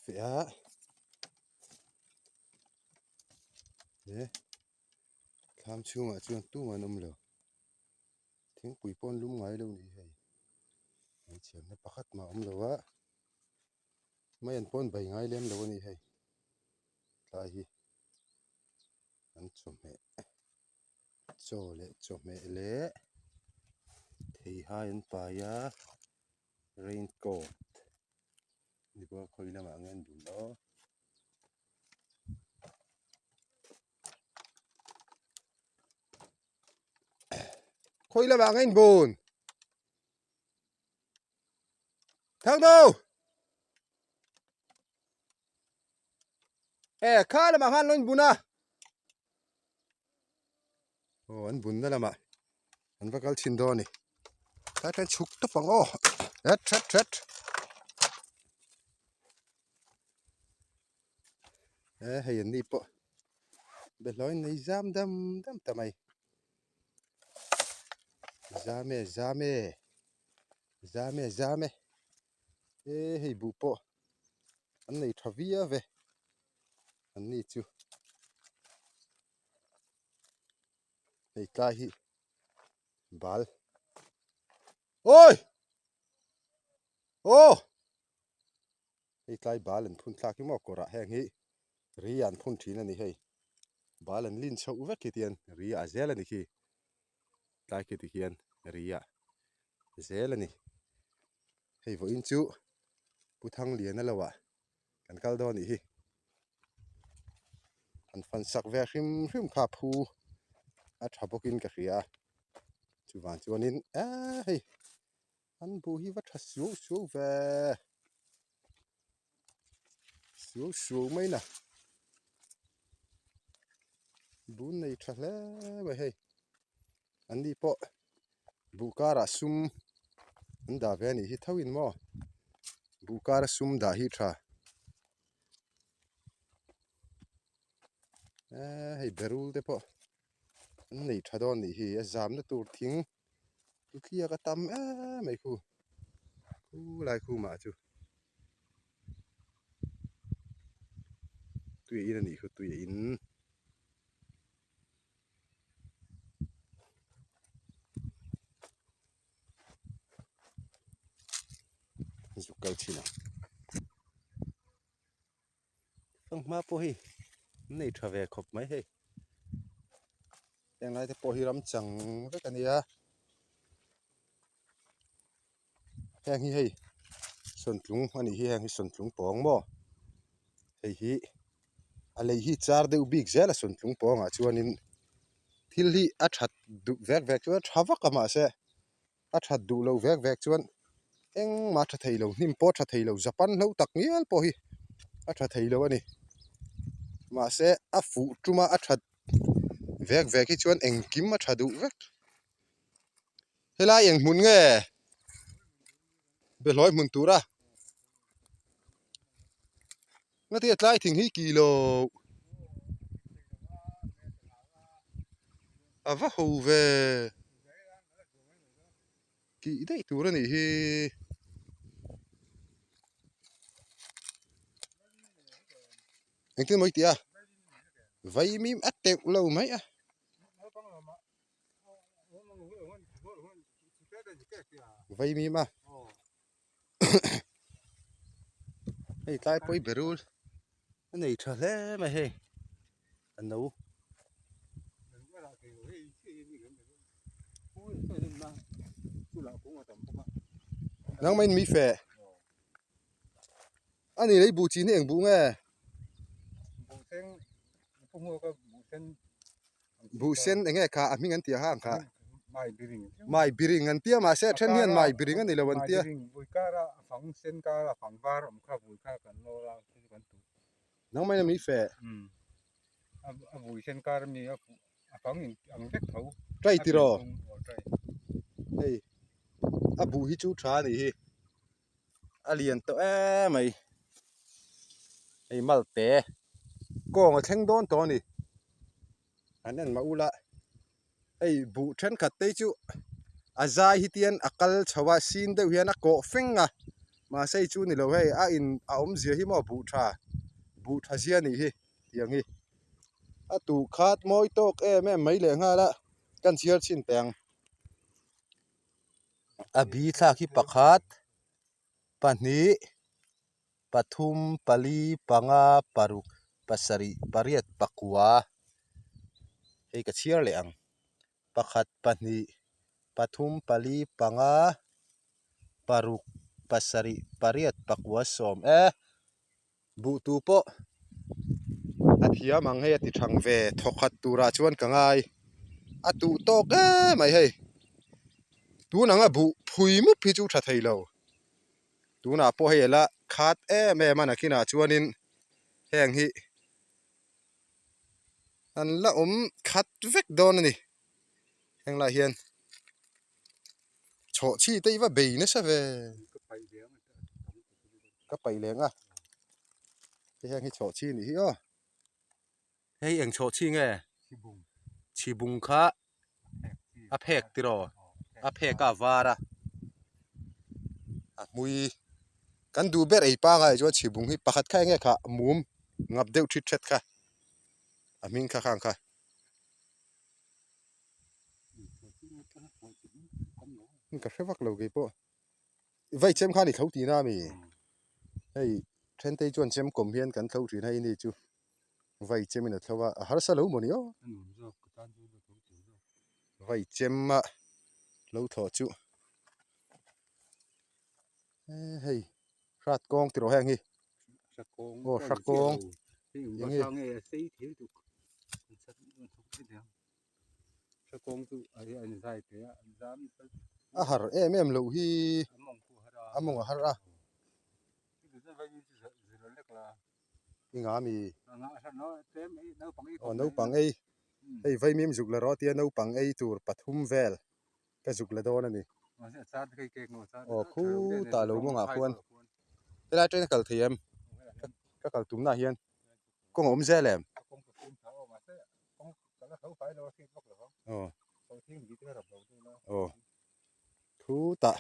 feh a he thlam chhungah chuan tumah an awm lo thingpui pawh an lum ngai lo ni hei hmeichhiatna pakhat mah a awm lo a mai an pawn bai ngai lem lo a ni hei tlai hi an chawhmeh chaw leh chawhmeh leh theihai an pai a rain coat ni pawh khawi lamah nge an bun aw. Khawi lamah nge an bun? Thangno! E kha lamah khan lo inbun a. Aw an bunna lamah an va kal thin dawn a ni. Tlai tlai chhuk tawp ang aw. Het het het. E hei an ni pawh behlawi nei zam dam dam ta mai. Zam e zam e zam e zam e e hei buh pawh an nei tha viau ve an ni chu hei tlai hi bal awi aw hei tlai bal an phun thlak hi maw kawrah heng hi ri an phun thin a ni hei bal an lin chhoh vek hi tian ri ah zel a ni khi tlai khi ti hian ri ah zel a ni hei vawiin chu Pu Thangliana lo ah kan kal dawn anih hi an fan sak ve hrim hrim kha phu a tha bawkin ka hria a chuvang chuanin eee hei an buh hi va tha suau suau ve suau suau mai na bun nei tha hle mai hei an ni pawh buh karah sum an dah ve a nih hi tho in maw buh kara sum dah hi tha eee hei berul te pawh an nei tha dawn a nih hi a zamna tur thing thliak a tam em mai khu khulai khumah chu tui a in a nih khu tui a in. Zuk kal thin a fanghma pawh hi an nei tha ve khawp mai hei heng lai te pawh hi ram chang vek a nia heng hi hei sawntlung a nih hi heng hi sawntlung pawng maw hei hi a lei hi char deuh bik zel a sawntlung pawngah chuanin thil hi a that duh vek vek chuan a tha vak a mahse a that duh loh vek vek chuan engmah a tha thei lo hnim pawh a tha thei lo japan hlo tak ngial pawh hi a tha thei lo a ni mahse a fuh tuma a that vek vek hi chuan engkim a tha duh vek. Helai eng hmun nge behlawi hmun tura ngatinge tlai thing hi kih loh a va ho ve tih daih tur a nih hi. Engtin maw i tih a vaimim a teuh lo mai a. Vaimim a hei tlai pawi berul a nei tha hle mai hei a no. Nangmah in mi feh a ni lei buh chin hi eng buh nge? Buh sen eng nge kha a hming an tih a ang kha mai biring an tia mahse a then hian mai biring a ni lo an tia nangmah in a mi feh tai tiraw hei a buh hi chu tha a nih hi a lian tawh em mai hei malte kawng a thleng dawn tawh a ni an en mah ula hei buh thenkhat te chu a zai hi tian a kal chho a sin deuh hian a kawh feng a. Mahse hei chu ni lo hei a in a awmzia hi maw buh tha buh tha zia nih hi tiang hi a tuh khat mawi tawk em em mai leh nghal a kan chhiar chhin teh ang a bi thlak hi pakhat pahnih pathum pali panga paruk pasarih pariat pakua hei ka chhiar leh ang pakhat pahnih pathum pali panga paruk pasarih pariat pakua sawm e buh tu pawh a thiam ang hei a ti thang ve thawkhat turah chuan ka ngai a tuh tawk em mai hei tun anga buh phui mup hi chu tha thei lo tunah pawh hei ela khat em em a nakinah chuanin heng hi an la awm khat vek dawn a ni heng lai hian chhawh chhi te i va bei nasa ve ka paih leng a hei hian hi chhawh chhi a nih hi aw hei eng chhawh chhi nge chhibung kha a phek tiraw a phek a var a a hmui kan duh ber ei pangai chuan chhibung hi pakhat kha enge kha mum ngap deuh thit thet kha a hming kha khang kha. Ka hre vak lo kei pawh vai chem khan i tho tihna a mi hei thentei chuan chem kawm hian kan tho thin hei ni chu vai chem in a tho a a harsa lo maw ni aw vai chem a lo thlawh chu hei hrat kawng tiraw heng hi aw hra kawng eng nge a har em em loh hi a mawng a har a i nga mi aw naupang ei hei vaimim zuk la rawh tia naupang ei tur pathum vel ka zuk la dawn a ni aw khutah lo mawngah khuan helai atangin a kal thei em ka kal tumnaah hian kawng a awm zel em aw aw khutah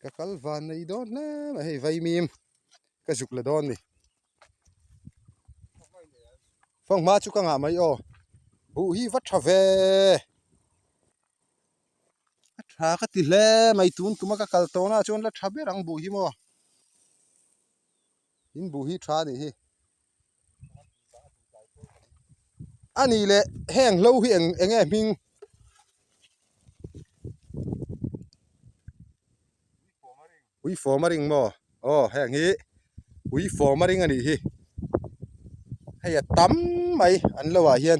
ka kal van nei dawn hle mai hei vaimim ka zuk la dawn a ni fanghma chu ka ngah mai aw buh hi va tha ve a tha ka ti hle mai tun kuma ka kal tawh na chuan la tha ber ang buh hi maw in buh hi tha a nih hi a nih leh heng hlo hi eng eng nge hming Uifawm a ring maw? Aw heng hi uifawm a ring a nih hi. Hei a tam mai an lo ah hian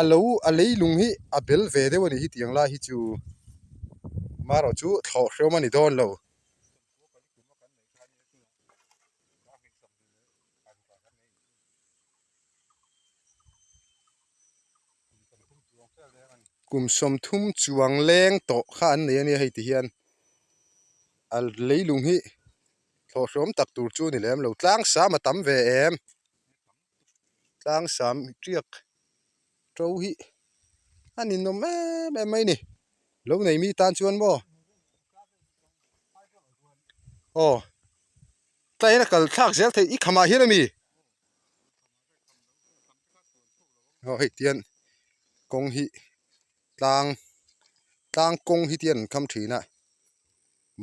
a lo a leilung hi a bel ve deuh a nih hi tiang lai hi chu marawh chu thlawh hreawm a ni dawn lo. Kum sawmthum chuang leng tawh kha an nei a nia hei ti hian a leilung hi thlawh hrawm tak tur chu a ni lem lo tlang sam a tam ve em tlang sam tiak to hi a ninawm em em mai a ni lo nei mi tan chuan maw aw tlaiin a kal thlak zel theih i khamah hian a mi. Aw hei tian kawng hi tlang tlang kawng hi tian an kham thin a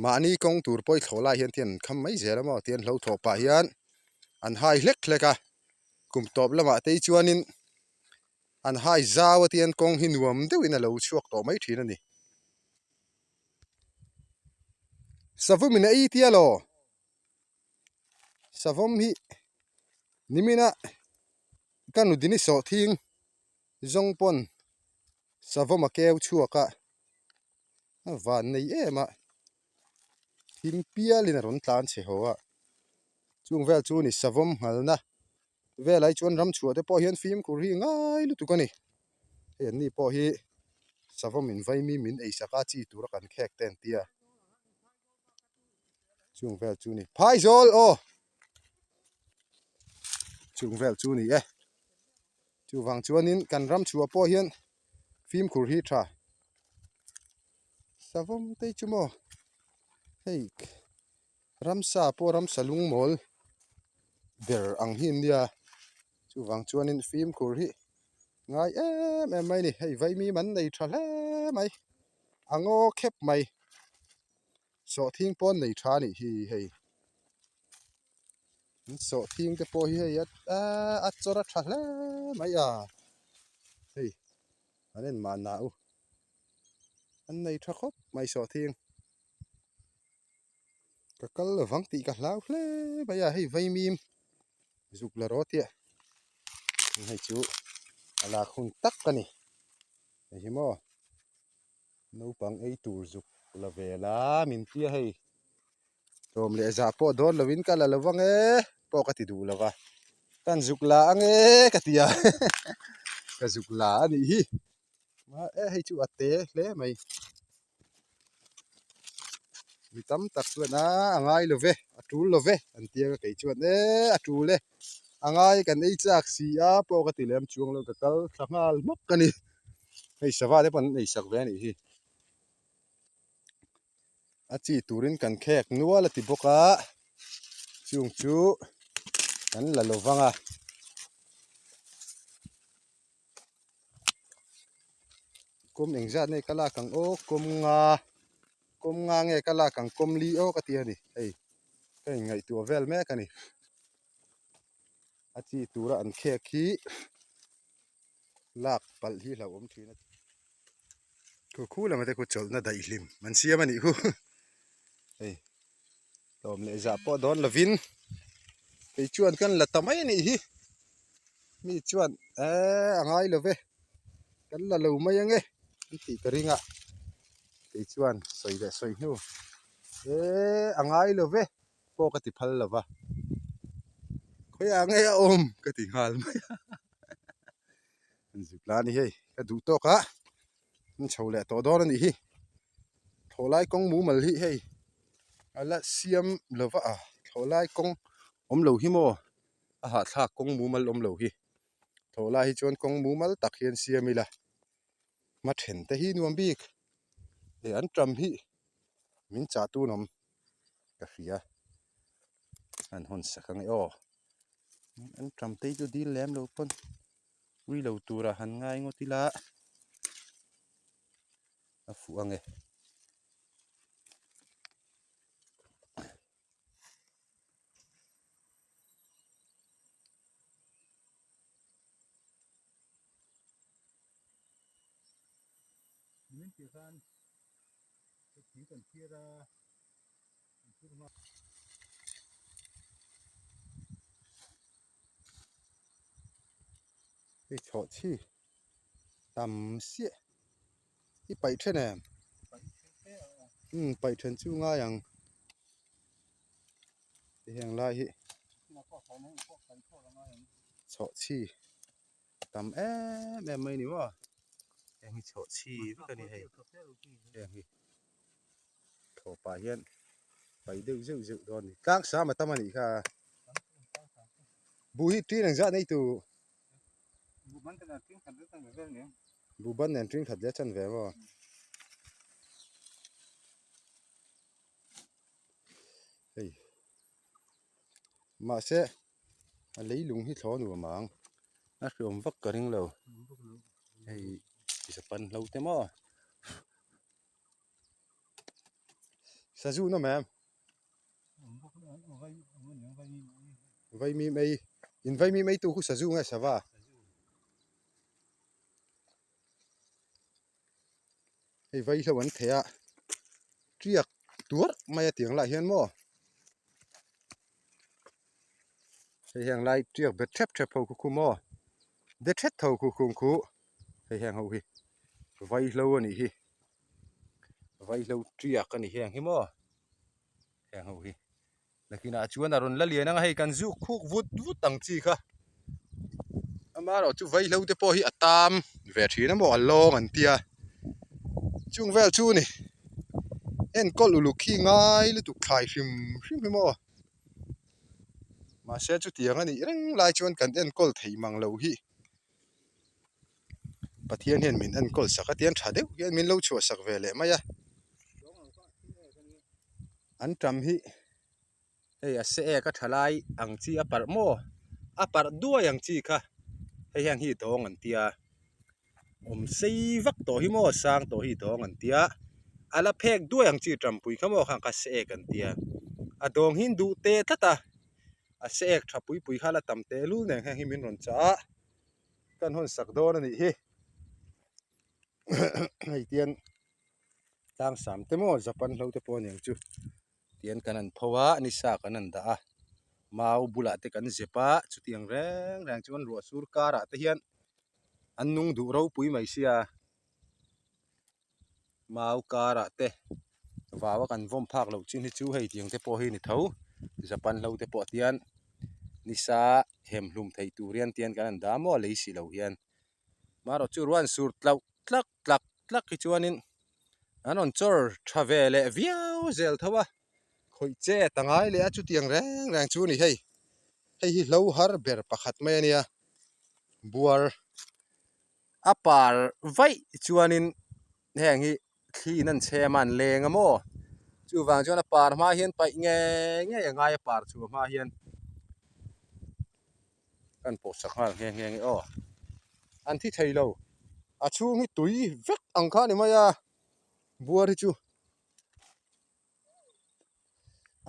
mahni kawng tur pawh i thlawh lai hian tian an kham mai zel a maw tian hlo thawh pah hian an hai hlek hlek a kum tawp lamah te hi chuanin an hai zau a tian kawng hi nuam deuhin a lo chhuak tawh mai thin a ni. Savawm in a ei tia law. Savawm hi nimina ka nudini sawh thing zawng pawn savawm a keu chhuak a a van nei em a thim pialin a rawn tlan chhe haw a chung vel chu ni savawm nghalna velah hi chuan ram chhuah te pawh hian fimkhur hi ngai lutuk a ni hei an ni pawh hi savawm in vaimi min ei sak a chi tura kan khek te an tia. Chung vel chu ni phaizawl aw chung vel chu ni e chuvang chuanin kan ram chhuah pawh hian fimkhur hi tha savawm te chu maw. Hei ramsa pawh ramsa lungmawl ber ang hi an nia chuvang chuanin fimkhur hi ngai em em mai a ni hei vaimim an nei tha hle mai a ngaw khep mai sawhthing pawh an nei tha a nih hi hei an sawhthing te pawh hi hei a chawr a tha hle mai a hei an en mahna u an nei tha khawp mai sawhthing. Ka kal lovang tih ka hlau hle mai a, hei vaimim zuk la rawh tia hei chu a lak hun tak a ni hei hi maw naupang ei tur zuk la ve la min tia hei tlawm leh zah pawh dawn lovin ka la lo vang e pawh ka ti duh lo va kan zuk la ange ka ti a ka zuk la a nih hi e hei chu a te hle mai. Mi tam tak chuan a a ngai lo ve a tul lo ve an ti a kei chuan e a tul e a ngai kan ei chak si a pawh ka ti lem chuang lo ka kal thla nghal hmawk a ni hei sava te pawh an ei sak ve a nih hi a chi turin kan khek nual a ti bawk a chung chu kan la lo vang a. Kawm engzat nge ka lak ang aw kawm nga kawm nga nge ka lak ang kawm li aw ka ti a ni hei ka inngaihtuah vel mek a ni a chi tura an khek hi lak palh hi hlauhawm thin a khu khu lama te khu chawlhna daihlim an siam a nih khu hei tlawm leh zah pawh dawn lovin kei chuan kan la ta mai a nih hi. Mi chuan eee a ngai lo ve kan la lo mai ange an tih ka ring a kei chuan sawi leh sawi hnu eee a ngai lo ve pawh ka ti phal lo va khawiah nge a awm ka ti nghal mai a an zuk la a ni hei ka duh tawk a an chho leh tawh dawn a nih hi thlawhlai kawng mumal hi hei a la siam lo va a thlawhlai kawng awm lo hi maw. A hahthlak kawng mumal awm lo hi thaw lai hi chuan kawng mumal tak hian siam ila hma then te hi nuam bik leh an tam hi min chah tun awm ka hria an hawn sak ang e aw an tam te hi chu dil lem lo pawn ui lo tura han ngai ngawt ila a fuh ang e. Min tih khan thing kan thlir a kan thlir nghal. Hei chhawh chhi tam siah i paih then em? Umm paih then chu ngai ang. Heng lai hi chhawh chhi tam em em mai a ni maw heng hi chhawh chhi vek a ni hei heng hi thlawh pah hian paih deuh zeuh zeuh dawn a ni tlang sam a tam a nih kha buh hi ṭin engzah nei tu buh ban nen ṭin khat leh a chan ve maw. Hei mahse a leilung hi thlawn nuam ang a hriawm vak ka ring lo hei japan hlo te maw sazu na ma'am vaimim ei in vaimim ei tu khu sazu nge sava hei vaihlo an theh a tiak tuarh mai a tiang lai hian maw hei heng lai tiak bet thep thep ho khu khu maw de thet tho khu khung khu hei heng ho hi vaihlo a nih hi vaihlo tiak a ni heng hi maw heng ho hi. Nakinah chuan a rawn la lian ang a hei kan zuk khuk vut vut ang chi kha amaherawhchu vaihlo te pawh hi a tam ve thin a maw a lawng an tia chung vel chu ni enkawl uluk hi ngai lutuk thlai hrim hrim hi maw mahse chutiang a nih reng lai chuan kan enkawl thei mang lo hi Pathian hian min enkawl sak a tiang tha deuh hian min lo chhuah sak ve leh mai a. Antam hi hei a se ek a tha lai ang chi a parh maw a parh duai ang chi kha hei hian hi dawng an tia awm sei vak tawh hi maw sang tawh hi dawng an tia a la phek duai ang chi tampui kha maw khang kha se ek an tia a dawng hi an duh teh tlat a a se ek tha pui pui kha la tam teh lul nen heng hi min rawn chah a kan hawn sak dawn a nih hi hei tian tlang sam te maw Japan hlo te pawh a niang chu tian kan han pho a nisa kan han dah a mau bulah te kan zep a chutiang reng reng chuan ruah sur karah te hian an nung duh ropui mai sia mau karah te vau a kan vawm phak loh chin hi chu hei tiang te pawh hi a ni tho Japan hlo te pawh tian nisa hem hlum theih tur hian tian kan han dah maw lei si lo hian. Marawh chu ruan sur tlauh tlak tlak tlak hi chuanin an rawn chawr tha ve leh viau zel tho a, khawih chet a ngai leh a chutiang reng reng chu a ni hei. Hei hi hlo har ber pakhat mai a nia, buar a par vaih chuanin heng hi thli in an chhem a an leng a maw chuvang chuan a par hma hian paih ngei ngei a ngai a par chhuah hma hian. Kan pawh sak nghal nghe nghe nge aw. An thi thei lo. A chhung hi tui vek ang kha a ni mai a. Buar hi chu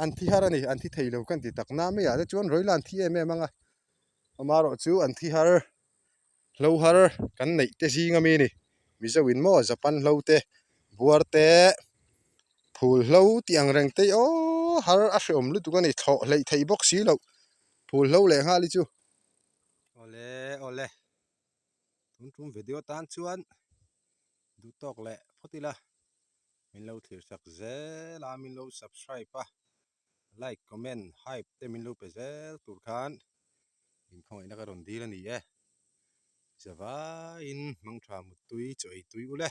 an thi har a ni. An thi thei lo kan ti tak na mai ah te chuan Roila an thi em em ang a. Amaherawh chu an thi har hlo har kan neih te zing ami a ni. Mizo in maw Japan hlo te buar te phul hlo tih ang reng te hi aw har a hreawm lutuk a ni. Thlawh hleih theih bawk si loh. Phul hlo leh nghal hi chu. Awle awle tun tum video tan chuan duh tawk leh phawt ila min lo thlir sak zel a min lo subscribe a like comment hype te min lo pe zel tur khan inkhawngaihna ka rawn dil a ni e zavaiin hmangtha muttui chaw ei tui ule.